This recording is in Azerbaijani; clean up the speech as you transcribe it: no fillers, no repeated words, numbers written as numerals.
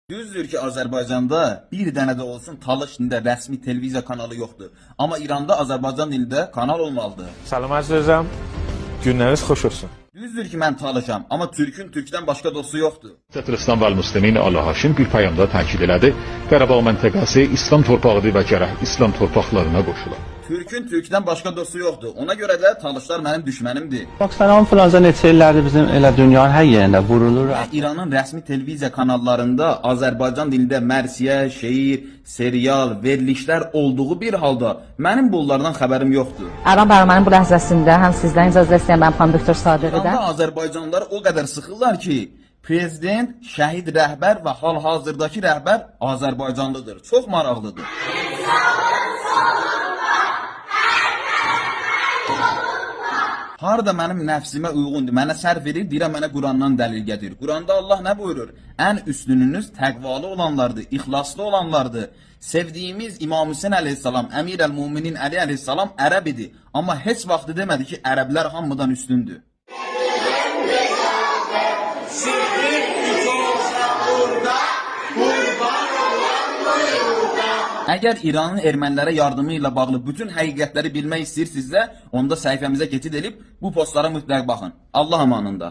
Düzdür ki, Azərbaycanda bir dənə də olsun Talış dilində rəsmi televiziya kanalı yoxdur. Amma İranda Azərbaycan dilində kanal olmalıdır. Salam əzizim. Günləriniz xoş olsun. Düzdür ki, mən Talışam, amma Türkün Türkdən başqa dostu yoxdur. Hüccət İslam və Müslimin Alı Haşim bir payamda təkid elədi. Qarabağ məntəqəsi İslam torpağıdır və gərək İslam torpaqlarına qoşula. Türkün Türkdən başqa dostu yoxdur. Ona görə də Talışlar mənim düşmənimdir. Bax anfluenza neçə illərdir bizim elə dünyanın hər yerində vurulur. İranın rəsmi televiziya kanallarında Azərbaycan dilində mərsiyə, şeir, serial, verilişlər olduğu bir halda mənim bunlardan xəbərim yoxdur. الان برنامه‌مون bu لحظəsində həm sizdən icazə istəyirəm, mən xanım doktor Sadiqidən. İranda Azərbaycanlılar o qədər sıxırlar ki, prezident, şəhid rəhbər və hal-hazırdakı rəhbər Azərbaycanlıdır. Çox maraqlıdır. Harda mənim nəfsimə uyğundur, mənə sərf edir, deyirəm mənə Qurandan dəlil gətir. Quranda Allah nə buyurur? Ən üstününüz təqvalı olanlardır, ixlaslı olanlardır. Sevdiyimiz İmam Hüseyn əleyhissalam, Əmir əl-Muminin Əli əleyhissalam ərəb idi, amma heç vaxt demədi ki, ərəblər hamıdan üstündür. Əgər İranın ermənilərə yardımı ilə bağlı bütün həqiqətləri bilmək istəyirsinizsə, onda səhifəmizə keçid edib bu postlara mütləq baxın. Allah amanında.